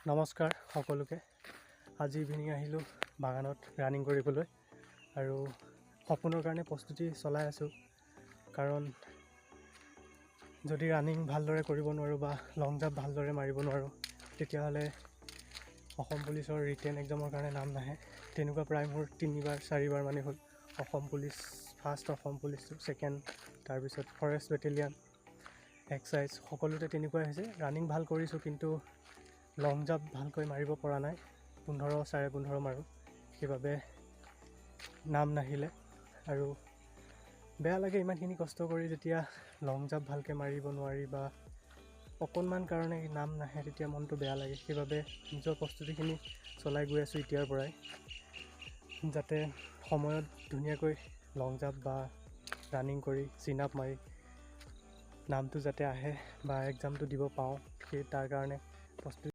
নমস্কাৰ সকলোকে। আজি ইভিনিং আহিলোঁ বাগানত ৰানিং কৰিবলৈ আৰু সপোনৰ কাৰণে প্ৰস্তুতি চলাই আছোঁ। কাৰণ যদি ৰানিং ভালদৰে কৰিব নোৱাৰোঁ বা লং জাম্প ভালদৰে মাৰিব নোৱাৰোঁ, তেতিয়াহ'লে অসম পুলিচৰ ৰিটেন এক্সামৰ কাৰণে নাম নাহে। তেনেকুৱা প্ৰায় মোৰ তিনিবাৰ চাৰিবাৰ মানেই হ'ল। অসম পুলিচ ফাৰ্ষ্ট, অসম পুলিচটো ছেকেণ্ড, তাৰপিছত ফৰেষ্ট বেটেলিয়ান, এক্সাইজ, সকলোতে তেনেকুৱাই হৈছে। ৰানিং ভাল কৰিছোঁ, কিন্তু লং জাম্প ভালকৈ মাৰিব পৰা নাই। 15, 15.5 মাৰোঁ, সেইবাবে নাম নাহিলে আৰু বেয়া লাগে। ইমানখিনি কষ্ট কৰি যেতিয়া লং জাম্প ভালকৈ মাৰিব নোৱাৰি বা অকণমান কাৰণে নাম নাহে, তেতিয়া মনটো বেয়া লাগে। সেইবাবে নিজৰ প্ৰস্তুতিখিনি চলাই গৈ আছোঁ এতিয়াৰ পৰাই, যাতে সময়ত ধুনীয়াকৈ লং জাম্প বা ৰানিং কৰি, চিন আপ মাৰি নামটো যাতে আহে বা এক্সামটো দিব পাৰোঁ, সেই তাৰ কাৰণে প্ৰস্তুতি